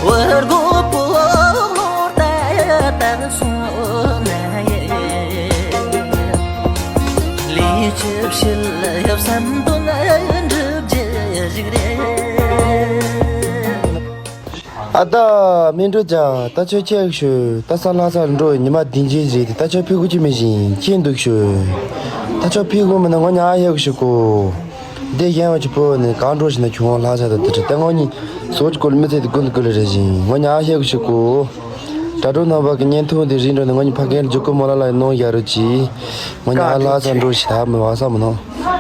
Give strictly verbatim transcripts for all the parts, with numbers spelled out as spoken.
བུ་རྒོད་པོ་ལོ་ད་ད་སོང་ན་ཡེ། ལས་ཅི་བྱེད་ཡབ་བསམ་དོན་འགྲུབ་རྒྱུ་ཞིག་རེད། ཨ་ད་མི་འགྲོ་ཀྱང་ད་ཆོས་ཁྱེད་ཞུ་ད་ས་ལྷ་ས་འགྲོ་ཉི་མ་བདུན་རྗེས་རེད་དེ་ད་ཆོས་ཕི་གུ་ཅི་མི་བཞིན་ཁྱེད་འདུག་ཞུ། ད་ཆོས་ཕི་གུ་མི་ན་ངོ་ཉ་ཧེ་གུ་ཞུ་གོ། འདི་གཞན་བ་ཅི་པོ་ནི་གང་འགྲོ་ཞིག་ན་ཁྱོད་ལྷ་ས་དང་དེ་ཁྲི་ལྟ་ངོ་གཉིས་སོ་ཅི་ཀོལ་མི་ཚེ་དེ་ཀུན་ཀུན་རེ་བཞིན་ངོ་ཉ་ཧེ་གུ་ཞུ་གོ། དྲ་གྲོགས་རྣམ་པ་གི་བརྙན་ཐུང་དེ་རིགས་འགྲོ་ནི་ངོ་གཉིས་ཕ་རྒན་ཇོ་ཀོ་མོ་ལ་ལ་ཡི་གནང་ཡ་རུ་ཅི། ངོ་ཉ་ལྷ་ས་འགྲོ་ཞིག་ད་མི་བ་ས་མི་ནོ།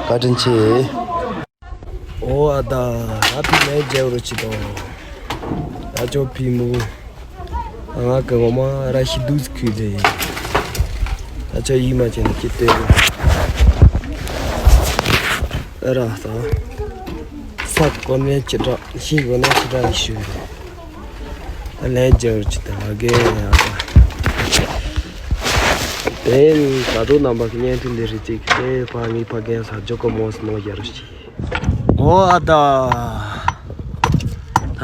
བཀའ་དྲིན་ཆེ། ཨོ་ཨ་ད་ད་ཕི་ལན་རྒྱལ་རུ་ཅི་དང་། ད་ཅོ་ཕི་མུ། ང་གི་ངོ་མ་ར་ཤི་དུས་ཁུལ་དེ། ད་ཅོ་ཡིད་མ་ཅན་གྱི་ལྟོས། ཨ་ར་ད། ས་གོ་ནས་ཅི་འདྲ་ཤིང་གོ་ནས་ཅི་འདྲ་ཡི་ཤུ། ད་ལན་རྒྱལ་རུ་ཅི་དང་ཨ་གེ་ཨ་ད། དེ་ད་དུང་རྣམ་པ་གི་བརྙན་ཐུང་འདི་རེད་ཅིག་དེ་ཕ་མི་ཕ་རྒན་ས་ཇོ་ཀོ་མོ་སི་མོ་རྒྱལ་རུ་ཅི། ཨོ་ཨ་ད།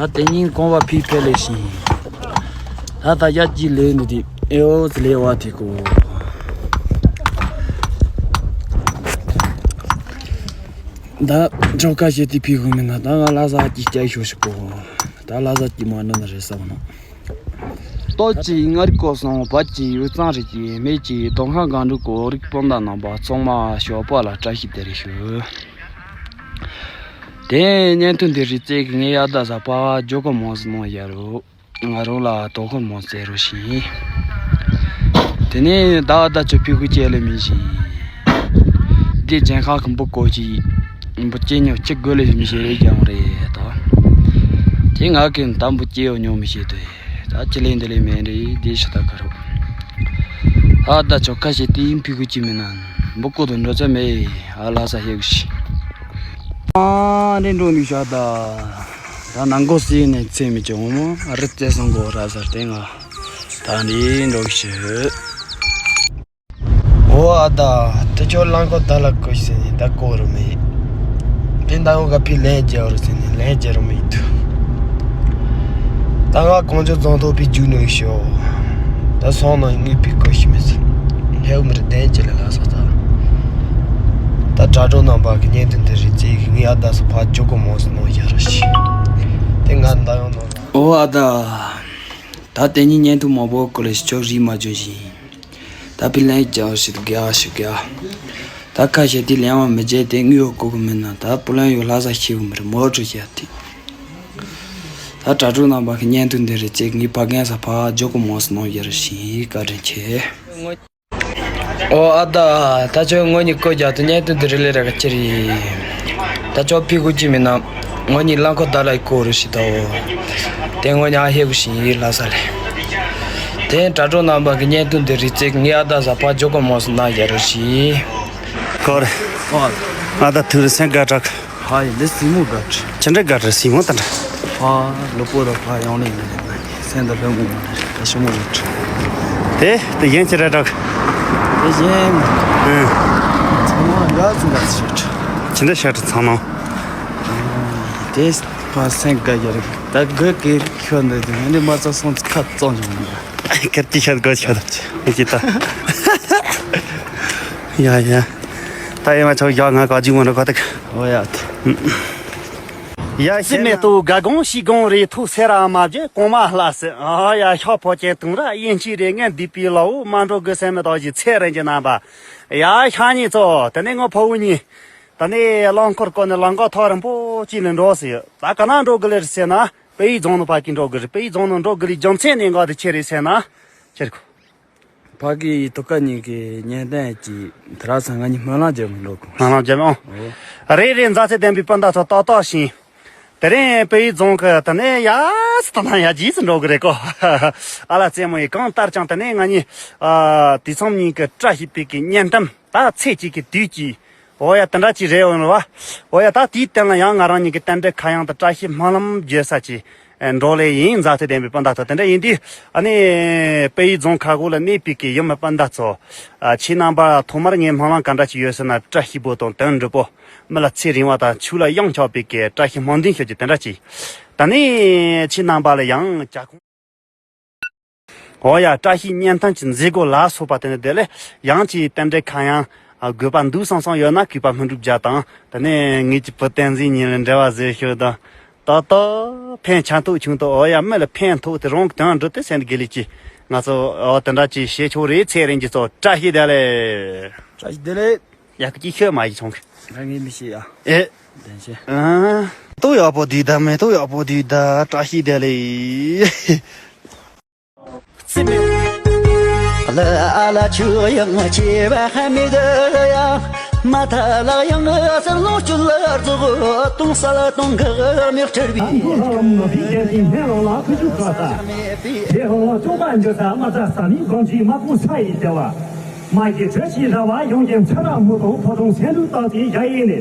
ད་དེ་ཉིན་གོང་བ་ཕི་ཕེ་ལེ་ཤིང་། ད་ད་ཡ་ཅི་ལེ་ནི་དི་ཨེ་ཨོ་ཙི་ལེ་བ་དི་ཀོ། ད་ཇོ་ཀ་ཤེ་དི་ཕི་གུ་མི་ན་ད་ང་ལ་ས་ཅི་སྐྱ་ཤོ་ཤི་ཀོ། ད་ལ་ས་ཅི་མ་ནི་ན་རེ་ས་བ་ན། ལྟོ་ཅི་ངར་ཀོ་སོང་བ་ཅི་ཡུ་ཙང་རི་ཅི་མེ་ཅི་དོང་ཧ་གང་རུ་ཀོ་རིག་སྤོན་ད་ནང་པ་ཚོང་མ་ཞོ་པ་ལ་བཀྲ་ཤིས་བདེ་ལེགས་ཞུ། དེ་བརྙན་ཐུང་འདི་རིགས་བཙལ་གི་ངའི་ཡ་ད་ཟ་པ་ཇོ་ཀོ་མོ་སི་མོ་ཡ་རུ། ང་རང་ལ་དོ་ཁོ་མོ་ཟེར་རོ་ཞིང་། དེ་ནས་ད་ད་ཆོ་ཕི་གུ་ཅེ་ལེ་མི་ཞིང་། འདི་ཇན་ཁ་ཁམ་བུ་ཀོ་ཅི། འབུ་ཅེ་ཉོ་ཅི་དགོས་ལེ་མི་ཞེ་རེ་ཀྱང་རེད་ད། དེ་ང་གི་ད་འབུ་ཅེ་ཡོ་ཉོ་མི་ཞེ་དོ། ད་ཅི་ལེ་འདི་ལེ་མེ་རེ་འདི་ཤ་ད་ཁ་རོ། ད་ད་ཆོ་ཁ་ཤེ་དེ་ཕི་གུ་ཅི་མི་ན། འབུ་ཀོ་དུ་འགྲོ་ཆ་མེ། ཨ་ལ་ས་ཧེ་གུ་ཤི། ཨ་འདྲེ་འགྲོ་ནི་ཤ་ད། ད་ནང་གོ་སི་ནས་ཚེ་མི་ཅོ་མོ་རི་ཙེ་སང་གོ་ར་ཟར་ཏེ་ང་ད་འདི་འགྲོ་ཤི། ཨོ་ཨ་ད་དེ་ཆོ་ལང་གོ་ད་ལ་གོ་ཤི་ནི་ད་གོ་རུ་མེ། དེ་ད་འོ་ག་ཕི་ལན་རྒྱལ་རུ་ཟེར་ནི་ལན་རྒྱལ་རུ་མེ་དུ། ད་ང་གོང་ཆོ་རྫོང་ཐོག་ཕི་རྒྱུག་ནོ་ཤོ། ད་སོང་ན་ངའི་ཕི་གོ་ཤི་མི་ཟེར། ཧེའུ་མི་རི་དན་ཅི་ལ་ལ་ས་ད། ད་དྲ་གྲོགས་རྣམ་པ་གི་བརྙན་ཐུང་འདི་རིགས་ཅིག་ངའི་ཨ་ད་སུ་ཕ་ཇོ་ཀོ་མོ་སི་ནོ་ཡ་ར་ཤི། དེ་ང་ད་ཡོང་ནོ་ལ། ཨོ་ཨ་ད། ད་དེ་ཉིན་བརྙན་ཐུང་མང་པོ་ཀོ་ལེ་ཤི་ཆོག་རིག་མ་བྱུང་ཞིང་། ད་ཕི་ལན་རྒྱག་ཞིག་དགའ་ཞིག་དགའ། ད་ཁ་ཤས་དེ་ལན་བ་མི་བརྗེད་དེ་དངུལ་ཡོད་གོ་གི་མིན་ན་ད་པུ་ལན་ཡོད་ལྷ་ས་ཤེས་གི་མི་རེད་མོ་ཁྲུ་ཤ་དེ། ད་དྲ་གྲོགས་རྣམ་པ་གི་བརྙན་ཐུང་འདི་རིགས་ཅིག་ངའི་ཕ་རྒན་ས་ཕ་ཇོ་ཀོ་མོ་སི་ནོ་ཡ་ར་ཤི་བཀའ་དྲིན་ཆེ། ཨོ་ཨ་ད། ད་ཆོས་ངོ་གཉིས་ཀོ་རྒྱག་ཏུ་བརྙན་ཐུང་འདི་རི་ལེ་ར་ག་ཅི་རེད། ད་ཆོ་ཕི་གུ་ཅི་མིན་ན། ངོ་གཉིས་ལང་ཁོ་ད་ལ་ཡི་གོ་རུ་ཤི་ད་འོ། དེ་ངོ་ཉ་ཧེ་གུ་ཤིང་ཡི་ལ་ས་ལེ། དེ་དྲ་གྲོགས་རྣམ་པ་གི་བརྙན་ཐུང་འདི་རིགས་ཅིག་ངའི་ཨ་ད་ས་ཕ་ཇོ་ཀོ་མོ་སི་ན་ཡ་རུ་ཤི། ཀོ་རེ། ཨོ། ཨ་ད་ཐུག་རེ་སེང་ག་དྲག་ཕ་ཡི་འདི་སྲིང་མོ་དགའ་བྲི། ཅི་འདྲ་དགའ་བྲི་སྲིང་མོ་ད་འདྲ། ཕ་ལོ་པོ་ར་ཕ་ཡོང་ལེ་ཡིན་ལེ་ན་ནི་སེང་ད་ལོ་མོ་མ་ནི་ད་ཤི་མོ་རེད། དེ་དེ་གཞན་ཅི་འདྲ་དྲག་དེ་གཞན། ཨང་། ཚང་མ་དགའ་ཚོ་དགའ་ཚོ་ཤ་ཁྲ། ཅི་འདྲ་ཤ་ཁྲ་ཚང་མ། དེ་ཕ་སེང་དགའ་རྒྱ་རེད་ད་དགོས་ཀྱི་ཁྱོད་འདི་དེ་ནི་མ་ཚ་སོང་ཚ་ཁ་བཙོང་ཅིག་མ་ནི། ཁེར་ཅི་ཤ་དགོས་ཤ་ད་ཅི་ད། ཡ་ཡ། ད་ཡེ་མ་ཆོག་ཡ་ང་ག་ཅི་མོ་ནི་ག་ད་ག་ཨོ་ཡ་ད། ཡ་ཤི་མེ་ཏོ་ག་གོང་ཤི་གོང་རེ་ཐུག་སེ་ར་མ་བརྗེད་གོང་མ་ལྷ་སེ་ཨ་ཡ་ཤ་ཕོ་ཅེ་དུང་ར་ཡིན་ཅི་རེ་ངན་འདི་པི་ལ་འུ་མ་འགྲོ་དགོས་སེ་མེ་ཏོག་ཞི་ཚེ་རིང་གི་རྣམ་པ། ཡ་ཤ་ཉི་ཚོ་དེ་ནས་ངོ་ཕོ་བུ་ཉི། དེ་ནས་རླངས་འཁོར་བསྐོར་ནས་རླངས་འཁོར་ཐོག་རིང་པོ་ཅི་ལ་འགྲོ་སེ་ཡོད་ད་ག་ན་འགྲོ་དགོས་ལེ་རེད་ཟེར་ན་པེ་ཡི་རྫོང་ནང་ཕ་གི་འགྲོ་དགོས་རེད་པེ་ཡི་རྫོང་ནང་འགྲོ་དགོས་ལེ་རྒྱུ་མཚན་ནི་ང་དེ་ཆེ་རེད་ཟེར་ན། ཁྱེར་ཁོ། ཕ་གི་ཐུག་ཁ་ཉིན་གི་ཉན་ཏན་གྱི་དེ་ར་ས་ང་གཉིས་སྨོན་ལམ་རྒྱབ་མི་འགྲོ་གོ་སྨོན་ལམ་རྒྱབ་ཨང་། ཨོ། རེད་རེད་མཛའ་བརྩེ་ལྡན་པའི་སྤུན་ཟླ་ཚོ་ཏག་ཏག་ཞིང་། དེ་རིང་དཔེ་ཡི་རྫོང་གི་དེ་ནས་ཡ་སི་ད་ན་ཡ་རྗེས་སུ་འགྲོ་གི་རེད་གོ་ཨ་ལ་རྩེད་མོ་ཡི་གང་ལྟར་ཀྱང་དེ་ནས་ང་གཉིས་ཨ་དུས་མཚམས་གཉིས་ཀྱི་བཀྲ་ཤིས་པའི་གི་བརྙན་གཏམ་ད་ཚེ་གཅིག་གི་དུས་ཀྱི་འོ་ཡ་དེ་འདྲ་ཅིག་རེད་འོང་ར་བ། འོ་ཡ་ད་དེའི་སྟེང་ལ་ཡང་ང་རང་གཉིས་ཀྱི་རྟེན་འབྲེལ་ཁ་གཡང་དང་བཀྲ་ཤིས་སྨོན་ལམ་བརྗོད་ས་ཅིག་འགྲོ་ལེ་ཡིན་མཛའ་བརྩེ་ལྡན་པའི་སྤུན་ཟླ་ཚོ་དེ་འདྲ་ཡིན་དུས་ཨ་ནི་དཔེ་ཡི་རྫོང་ཁ་གོ་ལ་གནས་པའི་གི་ཡུམ་མི་སྤུན་ཟླ་ཚོ། ཨ་ཁྱེད་རྣམ་པ་ཐོག་མར་ངས་སྨོན་ལམ་ག་འདྲ་ཅིག་ཡོད་ཟེར་ན་བཀྲ་ཤིས་པོ་དང་དོན་འགྲུབ་པོ། མི་ལ་ཚེ་རིང་བ་དང་ཕྱུགས་ལ་གཡང་ཆགས་པའི་གི་བཀྲ་ཤིས་སྨོན་འདུན་ཞུ་རྒྱུ་དེ་འདྲ་ཅིག་ད་ནི་ཁྱེད་རྣམ་པ་ལ་ཡང་ཅ་ཁུང་། འོ་ཡ། བཀྲ་ཤིས་གཉན་ཐང་གི་མཛད་སྒོ་ལ་སོགས་པ་དེ་ནི་དེ་ལས་ཡང་ཅིག་རྟེན་འབྲེལ་ཁ་ཡང་དགོས་པ་འདུག་བསམ་བསམ་ཡོད་ན་གུས་པ་སྨོན་འདུན་རྒྱ་དང་། ད་ནི་ངེད་ཀྱི་བུ་བསྟན་འཛིན་ཉིན་ལ་འབྲེལ་བ་བཟོས་ཤོག་དང་། ཏག་ཏག་ཕན་ཆ་ཐོག་ཆུང་ཐོག་འོ་ཡ། མི་ལ་ཕན་ཐོགས་ཏེ་རང་གི་དོན་འགྲུབ་སྟེ་སེམས་དགེ་ལེགས་ཀྱི་ང་ཚོ་འོ་དེ་འདྲ་ཅིག་བྱེད་ཆོག་རེད། ཚེ་རིང་གི་ཚོ་བཀྲ་ཤིས་བདེ་ལེགས། བཀྲ་ཤིས་བདེ་ལེགས། ཡག་གི་ཤོད་མ་ཡི་ཆུང་གི། ང་ངས་མི་ཤེས་ཡ། ཨེ། ལན་ཆེ། ཨ། ཏོ་ཡག་པོ་འདུག་ད་མེ་ཏོ་ཡག་པོ་འདུག་ད། བཀྲ་ཤིས་བདེ་ལེགས། ཙི་མེ། ལ་ཨ་ལ་ཆུ་ཡང་ཆེ་བ་ཧ་མི་དུ་ཡ། མ་ཐ་ལ་ཡང་ཨ་སར་ལོ་ཆུ་ལ་རྫོགས་གཏོང་ས་ལ་གཏོང་གི་མིག་ཁྲེར་བི། ཨ་མགོ་ལ་མ་བི་རྒྱལ་གྱི་སྨན་ལོང་ལ་ཁུ་ཆུ་ཁ་ས། དེ་ཧོ་ལ་ཅོག་པ་འཇོ་ས་མ་ཚ་ས་མི་གོང་ཆི་མ་ཀུ་ས་ཡི་དེ་བ། མ་གི་བྲེ་ཆི་ར་བ་ཡོང་གི་ཚ་ར་མུ་དང་ཕོ་དང་སེན་རུ་ཏོག་ཏི་ཡ་ཡེ་ནི།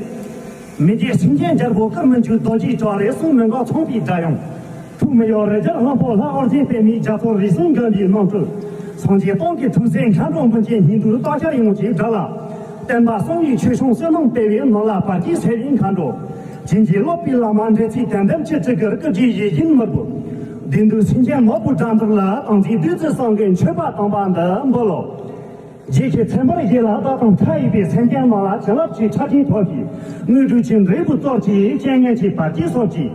མི་རྗེ་སེང་ཆེན་རྒྱལ་པོ་ཀར་མི་འཇུག་རྡོ་རྗེ་ཅོག་རེ་གསུང་མི་འགོག་ཚོང་པའི་སྒྲ་དབྱངས། ཐུགས་མི་གཡོ་རི་རྒྱལ་ལྷུན་པོ་ལྷ་ཨོ་རྒྱན་པདྨའི་རྒྱ་མཚོ་རིགས་གསུམ་མགོན་པོའི་རྣམ་སྤྲུལ། སངས་རྒྱས་སྟོང་གི་ཐུགས་སྲས་མཁའ་འགྲོ་མགོན་ཆེན་ཧིན་དུ་སྟག་ཤར་ཡོངས་ཀྱི་དགྲ་ལ། བསྟན་པ་གསང་བའི་ཆོས་སྐྱོང་བསོད་ནམས་སྤེལ་བའི་ནོར་ལ་བར་ཆད་སེལ་བའི་མཁའ་འགྲོ། བྱིན་གྱིས་རློབ་པའི་བླ་མ་འབྲེལ་ཚིག་དམ་དམ་ཆེ་ཁྲི་གར་སྐུ་བགྲེས་ཡིད་བཞིན་ནོར་བུ། བདུད་འདུལ་སེང་ཆེན་ནོར་བུ་དགྲ་འདུལ་ལ་དམ་ཚིག་བདུད་རྩི་གསང་གི་མཆོད་པ་དམ་པ་འདི་འབུལ་ལོ། རྗེ་ཁྱེད་མཚན་པར་བཞེས་ལ་བདག་དང་མཐའ་ཡས་པའི་སེམས་ཅན་རྣམས་ལ་བྱིན་རླབས་ཀྱི་ཆར་ཆེན་ཕོབ་ཤིག་དངོས་གྲུབ་ཀྱི་འབྲས་བུ་སྩོལ་ཅིག་རྐྱེན་ངན་གྱི་བར་ཆད་སོལ་ཅིག་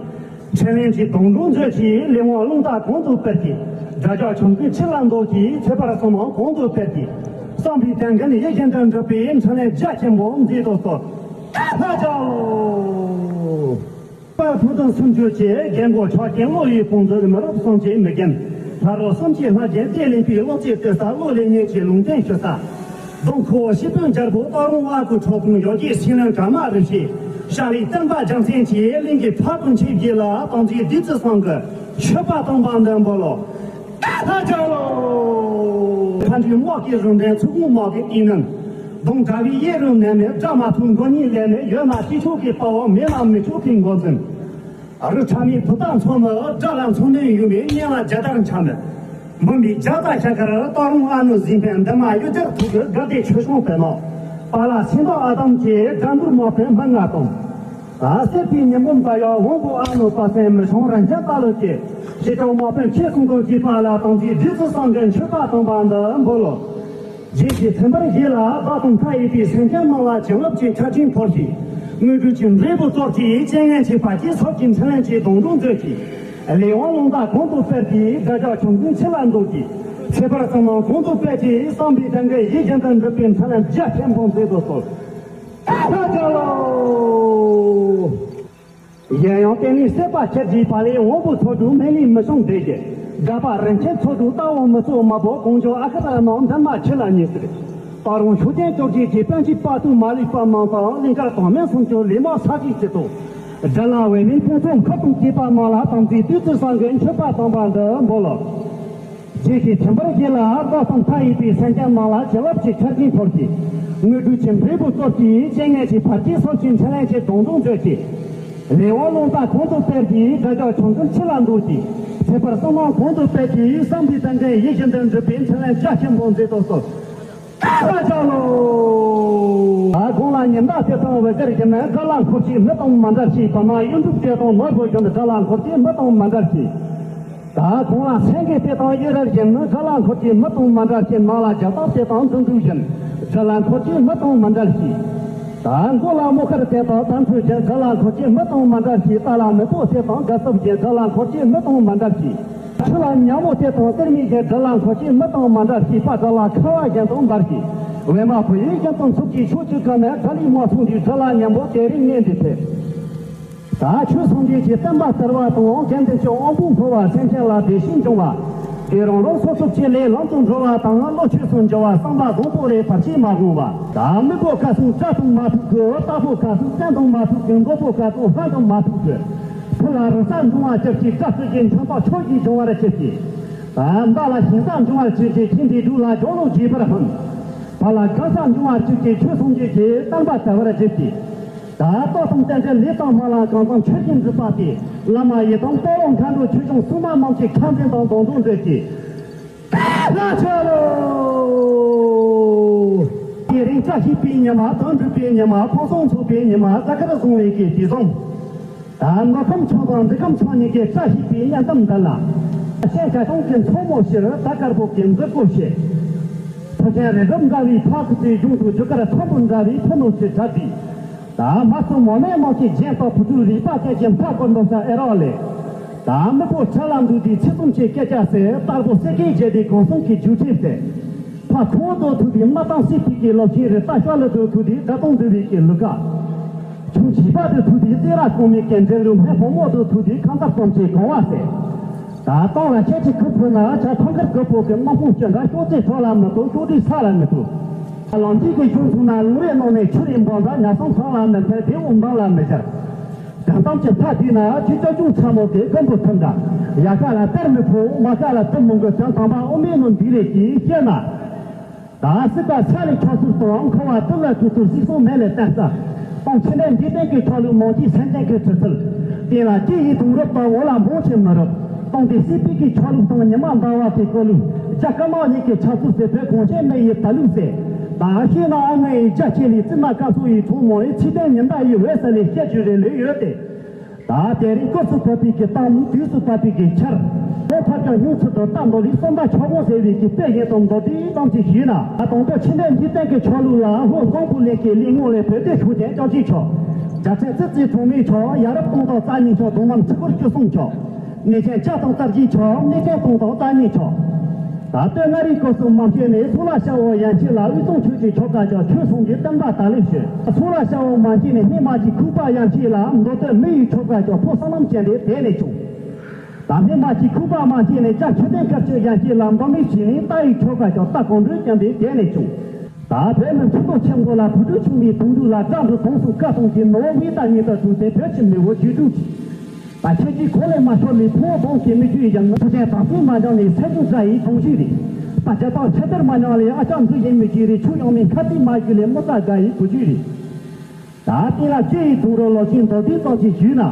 འཕྲིན་ལས་ཀྱི་སྡོང་གྲོགས་མཛོད་ཅིག་ལས་དབང་རླུང་རྟ་གོང་དུ་སྤེལ་ཅིག་དགྲ་ཇག་ཆོམ་རྐུན་ཕྱི་ལ་འདོར་ཅིག་ཚེ་འཕེལ་གསུམ་ལ་གོང་དུ་སྤེལ་ཅིག་བསམ་པའི་དོན་ཀུན་ཡིད་བཞིན་དུ་འགྲུབ་པའི་འཕྲིན་ལས་རྒྱ་ཆེན་པོ་མཛད་དུ་གསོལ། ལྷ་ལྕམ། པ་ཕུན་སུམ་ཚོགས་ཀྱི་རྒན་གོག་ཆོག་མཆན་བློ་ཡི་དཔུང་མཛོད་མི་རབས་གསུམ་གྱི་མི་རྒན། ལྷ་རོ་གསུམ་གྱི་ལྷ་རྒྱལ་བདེ་ལེགས་པའི་བློ་རྩེ་གཏད་ས་བློ་ལས་ཉེས་ཀྱི་ལུང་བསྟན་ཞུ་ས། གདོང་ཁོ་བོ་སྤྱི་དཔོན་རྒྱལ་པོ་སྟག་རོང་བ་ཀུ་ཁྲོ་དཔུང་ཡོ་གྱའི་སྲིད་བློན་ཀརྨ་རིན་པོ་ཆེ། ཤ་ལི་སྟོན་པ་རྒྱལ་མཚན་གྱི་གླིང་གི་ཕ་ཀུན་ཆེ་བགྱིས་ལ་དམ་ཚིག་བདུད་རྩི་གསང་གི་མཆོད་པ་དམ་པ་འདི་འབུལ་ལོ། ལྷ་ལྕམ་ལོ། མཁའ་འགྲོའི་དམག་གི་རུ་འདྲེན་ཚུར་ཁོང་དམག་གི་དེ་རྣམས། གདོང་དྲ་བའི་གཡས་རུ་ནས་མེད་དགྲ་མ་ཐུག་མགོ་གཉིས་ལས་མེད་ཡོད་ན་ཅི་ཆོག་གི་དཔའ་བོ་མེད་ན་མི་ཆོག་གི་མགོ་འཛིན། རི་ཁྲ་མའི་བུ་དག་མཚོ་མི་དགྲ་ལ་མཚོ་འདྲེན་ཡུལ་མི་གཉེན་ལ་རྒྱ་དར་འཆང་མི། འབུམ་པའི་རྒྱ་དར་ཤ་ཁར་སྟག་རོང་ཨ་ནུ་གཟིགས་མཁན་འདི་མ་གཡུ་སྦྱར་ཐུག་གི་དགའ་བདེ་ཆོས་སྐྱོང་སྤེལ་ནོ། པཱ་ལགས་སེང་ཐང་ཨ་དམ་གྱི་དགྲ་འདུལ་དམག་དཔོན་མི་ལྔ་དང་། ཨ་སེར་པའི་ཉི་འབུམ་པ་ཡ་དབང་པོ་ཨ་ནུ་པ་སེང་མི་ཆུང་རིན་ཆེན་རྟ་ལོ་སྐྱེས། ཞེ་ཅང་དམག་དཔོན་ཁྱེད་གསུང་དང་བཅས་པ་ལ་དམ་ཚིག་བདུད་རྩི་གསང་གི་མཆོད་པ་དམ་པ་འདི་འབུལ་ལོ། རྗེ་ཁྱེད་མཚན་པར་བཞེས་ལ་བདག་དང་མཐའ་ཡས་པའི་སེམས་ཅན་རྣམས་ལ་བྱིན་རླབས་ཀྱི་ཆར་ཆེན་ཕོབ་ཤིག་དངོས་གྲུབ་ཀྱི་འབྲས་བུ་སྩོལ་ཅིག་རྐྱེན་ངན་གྱི་བར་ཆད་སོལ་ཅིག་འཕྲིན་ལས་ཀྱི་སྡོང་གྲོགས་མཛོད་ཅིག་ལས་དབང་རླུང་རྟ་གོང་དུ་སྤེལ་ཏེ་དགྲ་ཇག་ཆོམ་རྐུན་ཕྱི་ལ་འདོར་ཅིག་ཚེ་འཕེལ་གསུམ་ལ་གོང་དུ་སྤེལ་ཅིག་བསམ་པའི་དོན་ཀུན་ཡིད་བཞིན་དུ་འགྲུབ་པའི་འཕྲིན་ལས་རྒྱ་ཆེན་པོ་མཛད་དུ་གསོལ། ལྷ་ལྕམ་ལོ། གཞན་ཡང་བསྟན་ནས་སྲིད་པ་ཁྱེར་གྱི་བ་ལས་དབང་པོ་ཚོགས་དྲུག་མེ་ལི་མི་བྱང་འདྲེ་རྒྱལ། དགའ་པ་རིན་ཆེན་ཚོགས་དྲུག་རྟ་བོ་མི་ཚོགས་མ་བོ་ཀོང་ཇོ་ཨ་ཁ་ར་ནང་འདན་མ་ཁྱི་ལ་ཉེ་ཟེར། སྟག་རོང་ཤུགས་ལྡན་ཅོག་ཅིག་གི་པན་ཆེ་པ་ཏུ་མ་ལུས་པ་མང་དང་གླིང་དཀར་དང་མན་སུམ་ཅུ་ལས་མ་ས་གིས་ཅི་ཏོ། དགྲ་ལ་འོས་མིན་ཕུན་ཚོགས་མཁར་དང་བཅས་པ་མང་ལ་དམ་ཚིག་བདུད་རྩི་གསང་གི་མཆོད་པ་དམ་པ་འདི་འབུལ་ལོ། རྗེ་ཁྱེད་མཚན་པར་བཞེས་ལ་བདག་དང་མཐའ་ཡས་པའི་སེམས་ཅན་རྣམས་ལ་བྱིན་རླབས་ཀྱི་ཆར་ཆེན་ཕོབ་ཅིག་དངོས་གྲུབ་ཀྱི་འབྲས་བུ་སྩོལ་ཅིག་རྐྱེན་ངན་གྱི་བར་ཆད་སོལ་ཅིག་འཕྲིན་ལས་ཀྱི་སྡོང་གྲོགས་མཛོད་ཅིག་ལས་དབང་རླུང་རྟ་གོང་དུ་སྤེལ་ཅིག་དགྲ་ཇག་ཆོམ་རྐུན་ཕྱི་ལ་འདོར་ཅིག་ཚེ་འཕེལ་གསུམ་ལ་གོང་དུ་སྤེལ་ཅིག་བསམ་པའི་དོན་ཀུན་ཡིད་བཞིན་དུ་འགྲུབ་པའི་འཕྲིན་ལས་རྒྱ་ཆེན་པོ་མཛད་དུ་གསོལ། ལྷ་ལྕམ་ལོ། ད་གོང་ལ་ཉི་ཟླ་དེ་དང་བུ་གར་བཞིན་དགྲ་ལ་འཁོར་ཅིག་མི་དང་མ་འབྲལ་ཞིག་བ་མ་གཡུ་འབྲུག་དེ་དང་ནོར་བུ་བཞིན་དགྲ་ལ་འཁོར་ཅིག་མི་དང་མ་འབྲལ་ཞིག་ད་གོང་ལ་སེང་གེ་དེ་དང་གཡུ་རལ་བཞིན་དགྲ་ལ་འཁོར་གྱི་མི་དང་མ་འབྲལ་གྱི་ནང་ལ་རྒྱ་སྟག་དེ་དང་འཛུམ་འདུག་བཞིན་དགྲ་ལ་འཁོར་གྱི་མི་དང་མ་འབྲལ་ཞིག་ད་མགོ་ལ་མོ་ཁར་དེ་དང་དམ་ཚུལ་བཞིན་དགྲ་ལ་འཁོར་གྱི་མི་དང་མ་འབྲལ་ཞིག་རྟ་ལ་མི་པོ་དེ་དང་དགའ་སྟོབས་བཞིན་དགྲ་ལ་འཁོར་གྱི་མི་དང་མ་འབྲལ་ཞིག་ཆུ་ལ་ཉ་མོ་དེ་དང་གཏེར་མིག་བཞིན་དགྲ་ལ་འཁོར་གྱི་མི་དང་མ་འབྲལ་ཞིག་པ་དགྲ་ལ་ཁ་བ་བཞིན་དུ་འབར་ཞིག་འོད་མ་བུ་ཡུག་བཞིན་དུ་འཚུབ་ཀྱི་ཕྱོགས་བཅུ་ཀ་ནས་དགྲ་ལི་མ་ཚོང་དུས་དགྲ་ལ་ཉམ་པོ་དེ་རིང་ངས་འདི་ཕེབས། ད་ཆོས་སངས་རྒྱས་ཀྱི་བསྟན་པ་དར་བ་དང་དགེ་འདུན་གྱི་དབང་པོ་འཕོ་བ་སེམས་ཅན་ལ་བདེ་སྐྱིད་འབྱུང་བ། དེ་རང་རང་སོ་སོ་ཆེད་ལས་ལམ་དུ་འགྲོ་བ་དང་བློ་ཆོས་སུ་འགྱུར་བ་བསམ་པ་བཟང་པོ་རེ་བར་ཆད་མ་འོང་བ། ད་མི་པོ་ཁ་སང་སྐྲ་དང་མ་ཐུག་གི་རྟ་ཕོ་ཁ་སང་སྤྱན་དང་མ་ཐུག་གི་མགོ་པོ་ཁ་སང་ཧ་དང་མ་ཐུག་གི་ཕུ་ལ་རི་ས་འབྱུང་བ་ཅིག་གིས་བཀའ་སྩལ་གྱི་འཆམ་པ་ཆོས་ཀྱི་འབྱུང་བར་བྱེད་ཀྱི། ད་མདའ་ལ་ཤིང་ས་འབྱུང་བ་ཅིག་གིས་ཁྱིམ་པའི་སྒྲུག་ལ་སྦྱོང་ལུགས་རྒྱས་པར་ཕན། བ་ལ་གང་ས་འབྱུང་བ་ཅིག་གིས་ཆོས་སངས་རྒྱས་ཀྱི་བསྟན་པ་དར་བར་བྱེད་ཀྱི། ད་ལྟ་དང་བསྟན་འཛིན་ལས་དང་སྨོན་ལམ་གང་བསམ་ཆོས་ཀྱི་འགྲུབ་པ་སྟེ། བླ་མ་ཡི་དམ་དཔའ་བོ་མཁའ་འགྲོ་ཆོས་སྐྱོང་སྲུང་མ་རྣམས་ཀྱི་ཁ་འཛིན་དང་སྡོང་གྲོགས་མཛད་ཀྱི། ལྷ་ཆེ་ལོ། དེ་རིང་བཀྲ་ཤིས་པའི་ཉི་མ་དོན་འགྲུབ་པའི་ཉི་མ་ཕུན་སུམ་ཚོགས་པའི་ཉི་མ་གཟའ་སྐར་བཟང་བའི་གི་དུས་བཟང་། ད་མདོ་ཁམས་ཚང་དང་འདི་ཁམས་ཚང་གཉིས་ཀས་བཀྲ་ཤིས་པའི་གཉེན་གཏམ་འདི་ལ། ཤེས་བྱ་གྲོང་གི་མཚོ་མོ་ཕྱིར་ད་དཀར་པོ་གི་མཛུབ་གུ་ཕྱེ། ཕོ་ཆེན་རི་རབ་འགའ་བའི་ཕ་ཁུ་ཚོའི་གཞུང་དུ་རྒྱུ་སྐར་ཐོན་པོ་འདྲ་བའི་ཕུ་ནུ་ཚོས་གྲགས་ཏེ། ད་མ་སུ་མོ་མེ་མོ་ཆེ་རྒྱན་དང་བུ་ཕྲུག་རིག་པ་སྐད་ཀྱི་མཐའ་སྐོར་འདུག་ས་ཨེ་རོགས་ལས། ད་མི་པོ་ཁྲ་ལ་འདུག་དུས་ཚིག་གསུམ་གྱི་སྐད་ཆ་ཟེར་སྟག་པོ་སེ་ཀེ་བརྗེད་དེ་གང་སོང་གི་རྒྱུ་ཁྲིད་ཟེར། ཕ་ཁོ་དོ་ཐུག་དུས་མ་བཏང་སྲིད་ཕིག་གི་ལོ་ཆེན་རེ་ལྟ་ཤོག་ལ་དོ་ཐུག་དུས་དགའ་སྟོང་འདུ་བའི་གི་ལུག་ག་ཆུང་བྱིས་པ་དེ་ཐུག་དུས་རྩེ་ར་གོང་མའི་གི་འདྲེ་ལུག་སྨན་ཕོ་མོ་དོ་ཐུག་དུས་ཁང་ཚབ་གཏོང་ཆེད་གང་བ་ཟེར། ད་སྟོང་ལ་ཁྱེད་ཀྱི་ཁུ་ཕུ་ན་བྱ་ཐང་ཁར་གི་པོ་གི་དམག་དཔུང་སྐྱོན་འདྲ་ཤོག་རྩེ་གྲོགས་ལ་མི་ཐུག་ཤོག་དུས་ས་ལ་མི་ཐུག་ལམ་དུས་ཀྱི་གཞུང་ཐུག་ན་ལུང་རེ་ནང་ནས་ཆུ་རེ་འབོག་འདྲ་ཉ་སང་ཚང་ལ་མི་འཕེལ་དེ་འོང་འདང་ལ་མི་སྦྱར། དྲན་གཏམ་གྱི་ཚ་དུས་ན་ཆུ་ཅོ་ཅུང་ཚ་མོ་དེ་ཀམ་པོ་ཐུམ་འདྲ། ཡ་ཀ་ལ་གཏེར་མི་ཕོ་མ་ཀ་ལ་དུ་མོང་གི་དོན་དམ་པ་ཨོ་མའི་ནང་འདི་རེད་ཀྱིས་བཤད་ན། ད་སྲིད་པ་ས་ལས་ཆོག་ཚུལ་དང་འཁོར་བ་དུ་ལ་དུ་ཚུལ་སྲིད་སྲོང་མེད་ལས་བསྟན་ས། སྟོང་ཕྱི་ནས་འདི་སྟེང་གི་ཆོག་ལུགས་མང་གྱི་སེམས་ཅན་གྱི་ཁྲི་ཚུལ། དེ་ལ་སྐྱེ་ཡི་དུང་རབ་དང་འོ་ལ་འབོང་ཆེ་མི་རབ། སྟོང་དེ་སྲིད་པའི་གི་ཆོག་ལུགས་དང་ཉི་མ་འབར་བ་དེ་ཀོ་ལུགས། རྒྱ་སྐར་མ་ཡི་གི་ཆགས་ཚུལ་ཟེར་བོད་གོང་ཆེན་མི་ཡི་ད་ལུགས་ཟེར། ད་ཤེས་ན་ཨ་ནེ་ཡི་རྒྱ་ཆེ་ལི་རྩིབ་ན་ཀ་སོ་ཡི་གྲོང་མོ་ཡི་ཚིག་དོན་ཉི་ཟླ་ཡི་འོད་ཟེར་ལས་བཤད་རྒྱུ་རེ་ལོས་ཡོད་དེ། ད་དེ་རིང་སྐབས་སུ་བབས་པའི་གི་གཏམ་དུས་སུ་བབས་པའི་གི་ཆར། ལོ་ཕར་ཀྱང་སྙུང་ཚུལ་དུ་གཏམ་མདོ་ལི་གསུམ་པ་ཆོག་མོ་ཟེར་བའི་གི་དཔེ་བཞིན་དུ་མདོ་དེའི་གཏམ་གྱི་ཞུས་ན། ད་དང་པོ་ཕྱི་འདྲེན་འདི་སྟེང་གི་ཆོག་ལུགས་ལ་ལྷོ་བཟང་པོ་ལས་ཀྱི་ལས་ངོ་ལས་བོད་དེ་ཤུགས་ཅན་ཅང་ཅིག་ཆོག་རྒྱ་ཚན་ཙི་ཙི་གྲོང་མིའི་ཆོག་ཡ་རབས་སྟོང་དང་རྩ་གཉིས་ཆོག་དུང་ལམ་ཆུ་ཁོར་བཅུ་གསུམ་ཆོག་གནས་ཆེན་བཅའ་དང་རྩ་བརྒྱད་ཆོག་གནས་ཆེན་སྟོང་དང་རྩ་གཉིས་ཆོག་ད་སྟོད་མངའ་རིས་སྐོར་སུ་མ་བཤད་ནས་སོ་ལ་ཤ་བོ་ཡན་ཆད་ལ་དབུས་གཙང་ཆོས་ཀྱི་ཆོ་ག་ཅོག་ཆོས་སྲུང་གི་བསྟན་པ་དར་ལེ་ཤོད། སོ་ལ་ཤ་བོ་མ་བཤད་ནས་སྨན་མ་གི་ཁུག་པ་ཡན་ཆད་ལ་མདོ་སྟོད་མི་ཡི་ཆོ་ག་ཅོག་ཕོ་བསོད་ནམས་ཅན་དེ་དེ་ནས་བྱུང་། ད་སྨན་མ་གི་ཁུག་པ་མ་བཤད་ནས་ཅག་ཆོས་ལྡན་སྐར་ཆོས་ཡན་ཆད་ལ་མདོ་མི་བྱིན་ནས་རྟ་ཡི་ཆོ་ག་ཅོག་རྟ་གང་འདྲོད་ཀྱང་དེ་དེ་ནས་བྱུང་། ད་བོད་མི་ཕྱུག་པོ་ཆེན་པོ་ལ་བུ་ཕྲུག་ཆུང་མའི་དུང་དུ་ལ་བཀྲ་འབྲུ་དོང་སུ་ཀ་སོང་གི་ནོ་བོ་བི་ད་ཉིད་དུ་བསྡུས་ཏེ་བོད་ཀྱི་མི་བོ་རྒྱུད་དྲུག་ད་ཁྱེད་ཀྱིས་གོ་ལས་མ་ཤོར་ལས་ཕུང་བོ་སྦོམ་གྱི་མི་རྒྱུད་ཡང་ཐུགས་ལྡན་དང་སྲིད་མ་འཇང་ལས་ཚད་འཇུག་དགྲ་ཡི་དོང་ཞུས་རེད། པ་རྒྱ་དང་ཆ་དར་མ་ཉང་ལས་ཨ་ཅག་འཛུ་ཡིན་མི་རྒྱུད་རེད་ཆུ་ཡང་མི་ཁ་ཏི་མ་རྒྱུད་ལས་མི་རྩ་དགའ་ཡི་བུ་རྒྱུད་རེད། ད་ལྟའི་ལ་སྤྱི་ཡི་དུང་རོ་ལོ་ཆེན་མདོ་དུས་ཙམ་ཞིག་ཞུས་ན།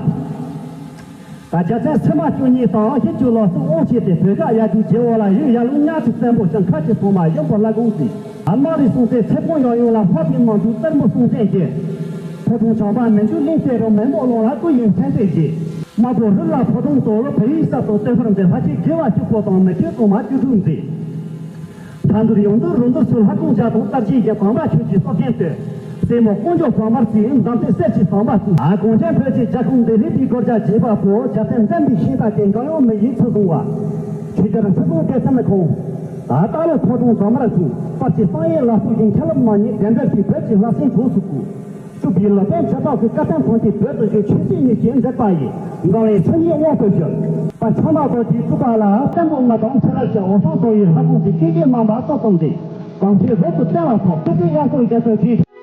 ད་རྒྱ་ཚན་ཚད་མ་བཅུ་གཉིས་དང་ཤེས་བཅུ་ལོ་སུ་དབང་བྱས་ཏེ་བོད་ཀ་ཡ་རྒྱུ་རྒྱལ་བོ་ལ་ཡུལ་ཡ་ལུང་ཉག་ཅིག་བཙན་པོ་ཞིང་ཁ་ཅིག་ཚང་མ་ཡོན་པོ་ལྷ་ཁང་ཟིག་ཨ་མ་རི་སྲུང་སའི་ཚེ་ཕུང་ཡང་ཡོང་ལ་ཕ་བི་མང་དུ་བཙན་པོ་སྲུང་སེན་གྱི། ཕོ་བྲང་བྱང་པ་མི་འཇུ་གླིང་སེ་རུ་མེ་མོ་ལོང་ལ་སྐུ་ཡི་མཚན་ལྟས་བཞེས། དམག་པོ་རི་ལ་ཕོ་བྲང་དོ་ལོ་བོད་ཡིག་གསར་དུ་བསྟན་འཕར་མཛད་ལྷ་ཆེན་དགེ་བ་བཅུ་པོ་དང་མི་ཆོས་ཚང་མ་བཅུ་དྲུག་མཛད། ཕ་འདུར་ཡོང་འདུར་རུ་འདུར་སུ་ལྷ་ཁང་བྱ་དང་རྟ་བཞི་བཞི་དང་པ་ཆོས་ཀྱི་སྲོག་ཆེན་སྟོད། སྲས་མོ་ཀོང་ཇོ་བ་མར་རྩིས་འཛམ་བུའི་གསེར་གྱི་ཟམ་པ་བཙུགས། ཨ་གོང་ཆེན་བོད་ཀྱི་རྒྱལ་ཁོངས་འདི་ལི་པའི་སྒོར་རྒྱ་བྱེད་པ་པོ་རྒྱ་བསྟན་འཛམ་པའི་ཤིང་རྟ་ཅན་གང་ཡོང་མི་ཡིས་ཚུལ་བཟུང་བ། ཆོས་རྒྱལ་ཚུལ་བཟུང་སྐལ་ཚན་ཁོང་། ད་ལྟ་ལོ་ཕོ་བྲང་བ་མར་རྩིས་པར་གྱི་གསང་ཡེ་ལ་སོགས་ཡིན་ཁྱད་ལབ་མ་ཉིད་གདན་འདྲེན་གྱིས་བོད་ཀྱི་ལྷ་སྲིན་གྲོགས་སུ་བཀུག་བཅུ་པའི་ལོ་པཎ་ཆེ་བདག་གི་བཀའ་བསྟན་ཐམས་ཅད་བོད་དུ་བཞུགས་ཆོས་སྲིད་གཉིས་ཀྱི་མཛད་པ་ཡི། འགག་ལས་མཚན་ཉིད་དབང་དུ་གྱུར། པ་ཚང་མ་དོ་དེའི་བཙུགས་པ་ལ་བསྟན་པོ་ལྔ་དང་ཕྱི་རབས་ཀྱི་འོད་སྲུང་དོ་ཡི་ལྷ་ཁང་གི་སྐད་ཀྱི་རྣམ་པ་སོགས་ཙམ་སྟེ། གང་ཆོས་བོད་དུ་བསྟན་ལ་སོགས་སྤུ་གྲི་དབྱངས་སོགས་རྒྱ་མཚོའི་དྲི།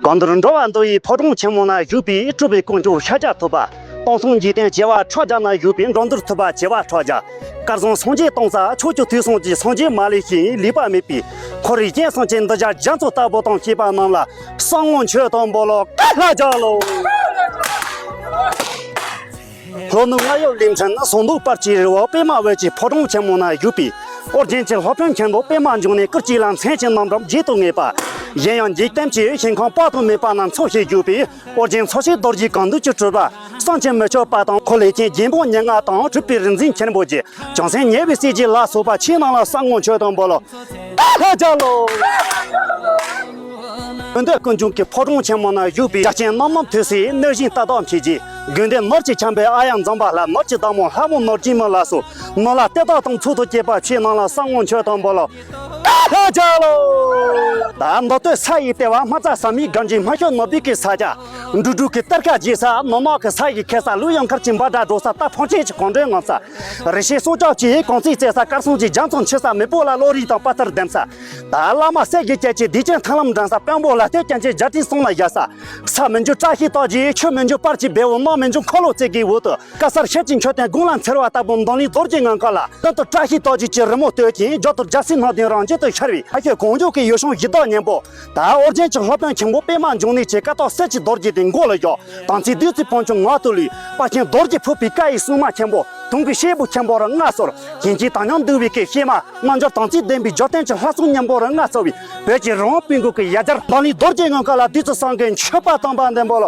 གང་འདིར་འགྲོ་བ་འདུལ་བའི་ཕོ་བྲང་ཆེན་མོ་ན་བཞུགས་པའི་སྤྲུལ་པའི་དཀོན་མཆོག་ཤཱཀྱ་ཐུབ་པ། སྟོང་གསུམ་འཇིག་རྟེན་བྱེ་བ་ཕྲག་བརྒྱ་ན་བཞུགས་པའི་འགྲོ་འདུལ་ཐུབ་པ་བྱེ་བ་ཕྲག་བརྒྱ། སྐལ་བཟང་སངས་རྒྱས་སྟོང་རྩ་ཕྱོགས་བཅུ་དུས་གསུམ་གྱི་སངས་རྒྱས་མ་ལུས་ཤིང་ལུས་པ་མེད་པའི་འཁོར་བའི་རྒྱལ་སྲུང་ཅན་འདི་བརྒྱ་རྒྱ་མཚོ་ལྟ་བུ་དང་བཅས་པ་རྣམས་ལ་གསང་སྔགས་མཆོད་དང་འབུལ་ལོ་བཀའ་ལྷ་རྒྱལ་ལོ། ལྷོ་ནུབ་རྔ་ཡབ་ལས་འཕྲེང་ཟངས་མདོག་དཔལ་གྱི་རི་བོ་པདྨ་འོད་ཀྱི་ཕོ་བྲང་ཆེན་མོ་ན་བཞུགས་པའི་ཨོ་རྒྱན་གྱི་སློབ་དཔོན་མཁན་པོ་པདྨ་འབྱུང་གནས་སྐུ་གཅིག་ལ་མཚན་གྱི་རྣམ་གྲངས་བརྗོད་དུ་ངེས་པ། གཞན་ཡང་འཇིག་རྟེན་གྱི་ཞིང་ཁམས་དཔག་ཏུ་མེད་པ་ན་འཚོ་ཞིང་བཞུགས་པའི་ཨོ་རྒྱན་འཚོ་བྱེད་རྡོ་རྗེ་གང་འདུལ་གྱི་སྤྲུལ་པ་བསམ་གྱིས་མི་ཁྱབ་པ་དང་། འཁོར་ལས་ཀྱི་རྒྱལ་པོ་ཉེར་ལྔ་དང་སྤྲུལ་པའི་རིག་འཛིན་ཆེན་པོ་བརྒྱད། བྱང་སེམས་ཉེ་བའི་སྲས་བརྒྱད་ལ་སོགས་པ་ཆོས་རྣམས་ལ་གསང་སྔགས་མཆོད་དང་འབུལ་ལོ། བཀའ་ལྷ་རྒྱལ་ལོ། ཀུན་འདུས་ཀུན་འབྱུང་གི་ཕོ་བྲང་ཆེན་མོ་ན་བཞུགས་པའི་རྒྱ་ཆེན་རྣམ་མང་ཐོས་སྲས་གནོད་སྦྱིན་རྟ་བདག་མཁྱེན་ཅིང་། དགོན་སྡེ་ནོར་གྱིས་འཁྱམས་པའི་ཨ་ཡང་འཛོམས་པ་ལྷ། ནོར་གྱི་བདག་མོ་ལྷ་མོ་ནོར་སྦྱིན་མོ་ལ་སོགས། ནོར་ལྷ་གཏེར་བདག་དང་ཚོགས་དང་བཅས་པ་ཆོས་རྣམས་ལ་བསམ་ངན་མཆོད་དང་འབུལ་ལོ། ད་ལྷ་བྱ་ལོ། ད་མདོ་སྟོད་ས་ཡི་ལྟེ་བ་སྨ་རྩ་ཟབ་མོའི་སྒར་འཇིགས། སྨྲ་ཤོད་ནོར་བུའི་གི་ས་ཆ། འབྲུག་སྒྲུབ་ཀྱི་གཏེར་ཁ་རྒྱས་ས། ནོར་མང་གི་ས་ཡི་ཁེ་ས། ལུས་ཡང་མཁར་གྱི་འབའ་སྒྲ་སྒྲོག་ས། རྟ་ཕོན་ཆེན་གྱི་གོང་འདྲེན་ངོམ་ས། རི་ཤི་སྲོག་ཆགས་ཀྱི་གོང་ཚིགས་བཙལ་ས། དཀར་སྲུང་གི་རྒྱ་མཚོ་མཆེད་ས། མེས་པོ་ལ་བློ་རིག་དང་དཔའ་རྟགས་ལྡན་ས། ད་བླ་མ་སྲས་ཀྱི་སྐྱེ་ཆེན་བདེ་ཆེན་ཐང་ལམ་འགྲན་ས། དཔོན་པོ་ལ་ལྟོས་སྐྱོན་ཅན་རྒྱལ་ཕྲན་གསུམ་ལ་ཡ་ས། ས་མི་འགྱུར་བཀྲ་ཤིས་རྟགས་ཀྱི། ཆུ་མི་འགྱུར་སྤར་གྱི་བེའུ། ནགས་མི་འགྱུར་འཁོར་ལོ་རྩེ་གི་འོག་ཏུ། དཀར་གསལ་ཤེལ་གྱི་མཆོད་རྟེན་དགུང་ལ་འཚེར་བ་ལྟ་བུ། མདང་ལས་རྡོ་རྗེ་ངང་དཀར་ལ། ལྷུན་སྟུག་བཀྲ་ཤིས་རྟགས་ཀྱི་ཅི་རི་མོ་བསྟོད་ཅིང་། རྒྱབ་ཏུ་རྒྱལ་སྲས་སྣ་བདུན་རང་བཞིན་དུ་ཤར་བའི། ཕ་ཤོད་གངས་ལྗོངས་ཀྱི་ཡུལ་ཤོང་གཞི་བདག་གཉན་པོ། ད་ཨོ་རྒྱན་གྱི་སློབ་དཔོན་ཆེན་པོ་པདྨ་འབྱུང་གནས་ཀྱི། ཀ་དག་གསེར་གྱི་རྡོ་རྗེ་དེ་མགོ་ལ་བཞག་དམ་ཚིག་བདུད་རྩིའི་ཕོན་ཆུ་ངག་ཏུ་བླུད། དཔལ་ཆེན་རྡོ་རྗེ་ཕུར་པའི་བཀའ་ཡི་སྲུང་མ་ཆེན་པོ། དུང་གི་ཤེལ་བུ་ཆེན་པོ་རུ་མངའ་གསོལ། གིང་ཆེན་དྭངས་སྙོམས་འདུ་བའི་གི་གཤེད་མ། རྣལ་འབྱོར་དམ་ཚིག་ལྡན་པའི་འབྱོར་ལྡན་གྱི་ལྷ་སྲུང་གཉན་པོ་རུ་མངའ་གསོལ་བའི། བོད་ཀྱི་རི་བོང་སྤུན་དགུ་གི་ཡ་གྱལ། མདང་ལས་རྡོ་རྗེ་ངང་དཀར་ལ། བདུད་རྩི་བསང་གི་མཆོད་པ་དམ་པ་འདོན་པོ་ལོ།